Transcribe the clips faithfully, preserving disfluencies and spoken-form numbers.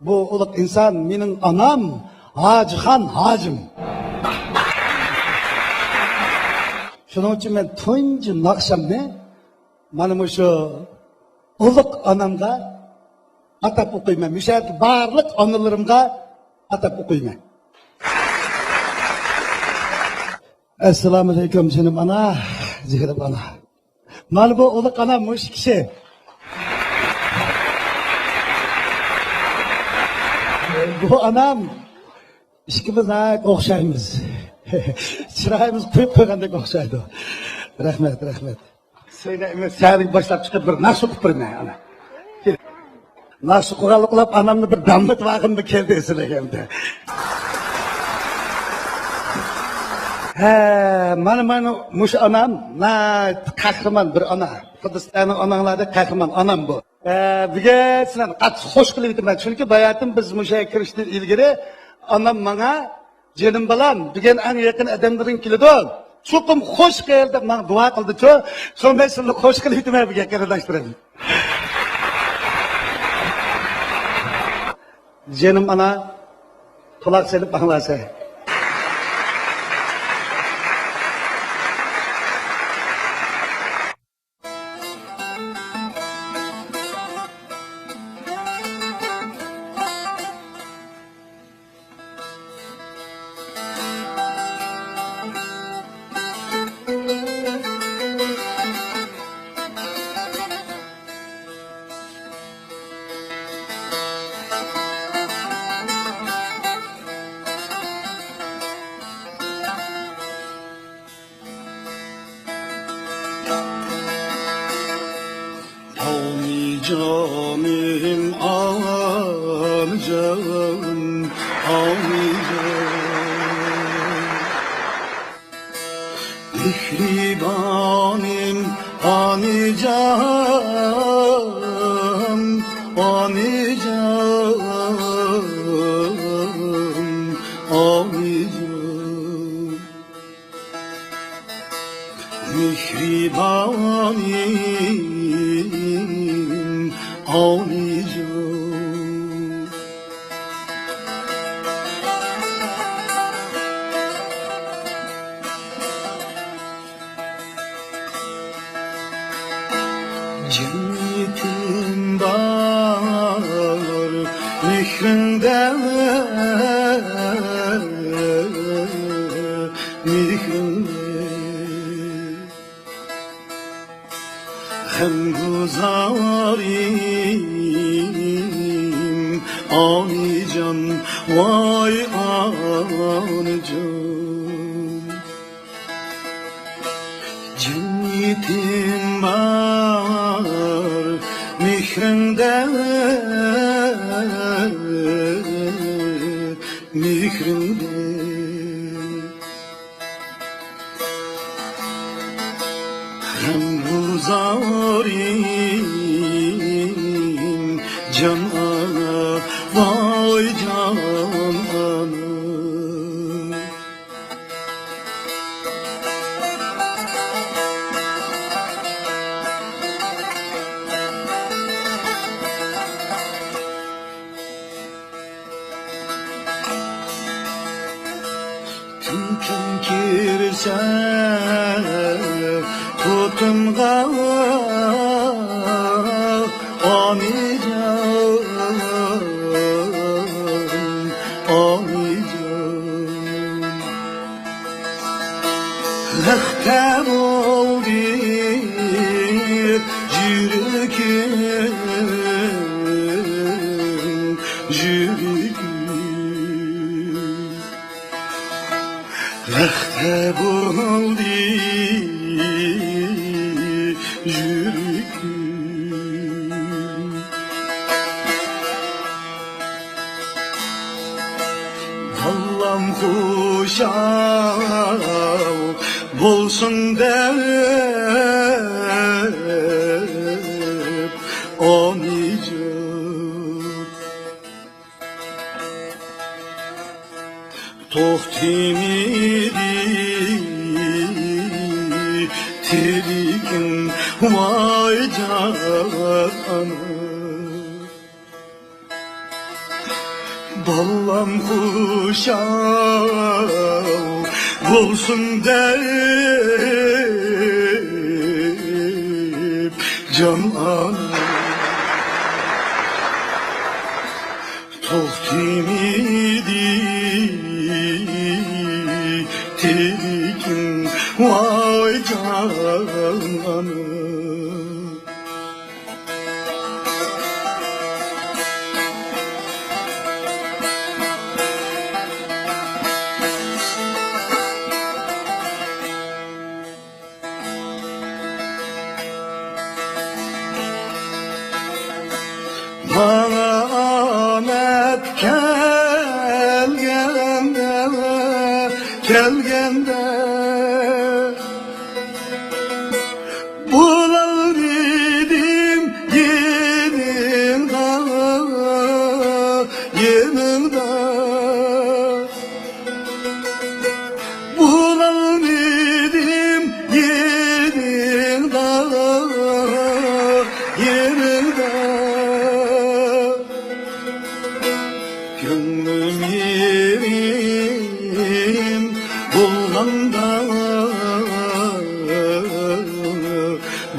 بۇ ئۇلۇغ ئىنسان مېنىڭ ئانام، ھاجىخان ھاجىم. شۇنىڭ ئۈچۈن مەن تۇنجى ناخشامنى مانا مۇشۇ ئۇلۇغ ئانامغا ئاتاپ ئوقۇيمەن. مۇشۇ يەردىكى بارلىق ئانىلىرىمغا ئاتاپ ئوقۇيمەن. ئەسسالامۇئەلەيكۇم، جېنىم ئانا، زېھرىم ئانا. مانا بۇ ئۇلۇغ ئانام مۇشۇ كىشى. بۇ ئانام ئىككىمىز ناھايىتى ئوخشايمىز. چىرايىمىز قويۇپ قويغاندەك ئوخشايدۇ. رەھمەت، رەھمەت. سەھنىگە باشلاپ چىقىپ بىر ناخشا ئوقۇپ بېرىمەن، ئانا. ناخشا ئوقۇغانلىقلاپ ئانامنى بىر داملىتىپ ئالغۇم كەلدى ئېسىمگە ئەمدى. ھە، مانا، مانا مۇشۇ ئانام ناھايىتى قەھرىمان بىر ئانا. خۇددى سىلەرنىڭ ئاناڭلاردەك قەھرىمان ئانام بۇ. ھە، بۈگۈن سىلەرنى قاتتىق خوش قىلىۋېتىمەن، چۈنكى باياتىن بىز مۇشۇ يەرگە كىرىشتىن ئىلگىرى ئانام ماڭا، جېنىم بالام، بۈگۈن ئەڭ يېقىن ئادەملىرىڭ كېلىدۇ، چوقۇم خوش كەل دەپ ماڭا دۇئا قىلدىچۇ. شۇ مەن سىلىنى خوش قىلىۋېتىمەن بۈگۈن قېرىنداشلىرىم. جېنىم ئانا، قۇلاق سېلىپ ئاڭلاسەن. ئانىجانىم، ئانىجان، ئانىجان. مېھرىبانىم، ئانىجان، ئانىجان، ئانىجان. مېھرىبانىم، ئانىجان. جەننىتىم بار مېھرىڭدە، مېھرىڭدە. غەمگۇزارىم ئانىجان، ۋاي ئانىجان. جەننىتىم بار مېھرىڭدە، مېھرىڭدە. غەمگۇزارىم جان ئانا، ۋاي جان ئانا. كۈن كىرسە قۇتۇمغا، ئانىجان، ئانىجان. لەختە بولدى يۈرىكىم، يۈرىكىم. لەختە بولدى يۈرىكىم. بالام خۇشال بولسۇن دەپ، ئانىجان. توختىمىدى تىلىكىم، ۋاي جان ئانا. بالام خۇشال بولسۇن دەپ جان ئانا توختىمىدى تىلىكىم، ۋاي جان ئانا. ماڭا ئامەت كەلگەندە، كەلگەندە، بولالمىدىم يېنىڭدا، يېنىڭدا. بولالمىدىم يېنىڭدا، يېنىڭدا. كۆڭلۈم يېرىم بولغاندا،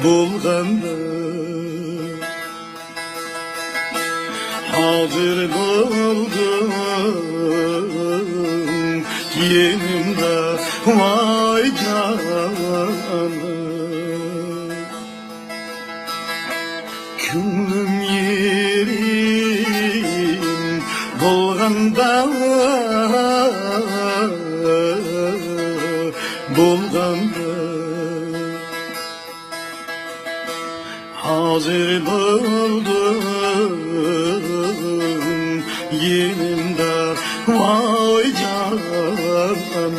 بولغاندا. ھازىر بولدۇڭ يېنىمدا، ۋاي جانىم. كۆڭلۈم يېرىم بولغاندا، بولغاندا. ھازىر بولدۇڭ يېنىمدا، ۋاي جانىم.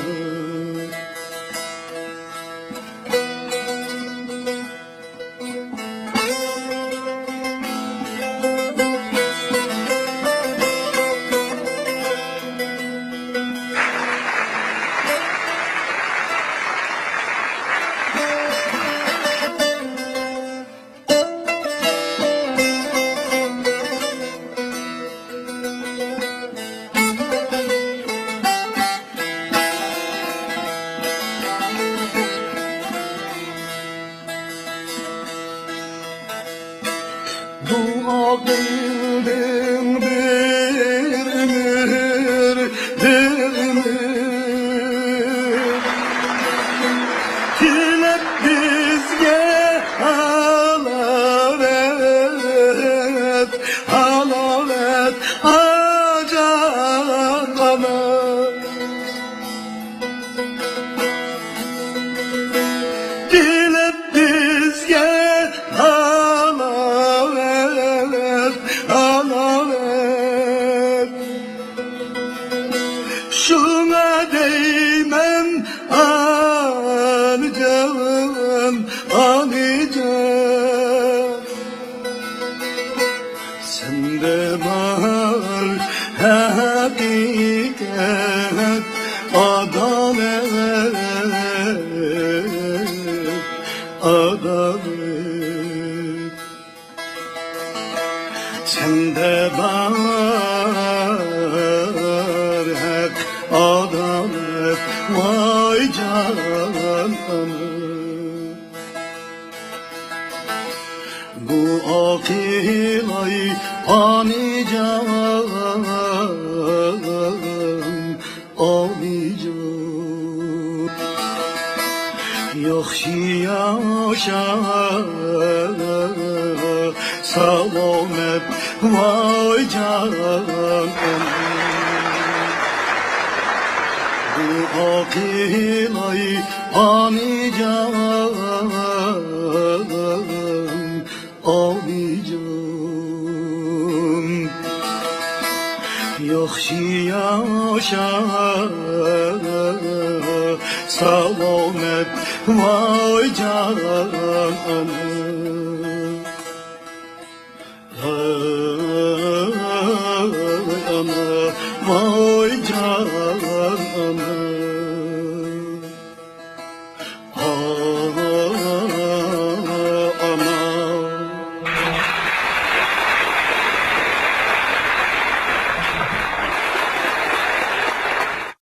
دۇئا قىلدىڭ بىر ئۆمۈر، بىر ئۆمۈر. تىلەپ بىزگە ھالاۋەت، ھالاۋەت ئاجان ئانا. تىلەپ بىزگە ھالاۋەت، ھالاۋەت. شۇڭا دەيمەن ئانىجان، ئانىجان. سەندە بار ھەقىقەت، ئادالەت، ئادالەت. سەندە بار ھەق، ئادالەت، ۋاي جانىم. دۇئا قىلاي ئانىجان، ئانىجان. ياخشى ياشا، سالامەت، ۋاي جانىم. دۇئا قىلاي ئانىجان، ئانىجان. ياخشى ياشا، سالامەت، ۋاي جانىم.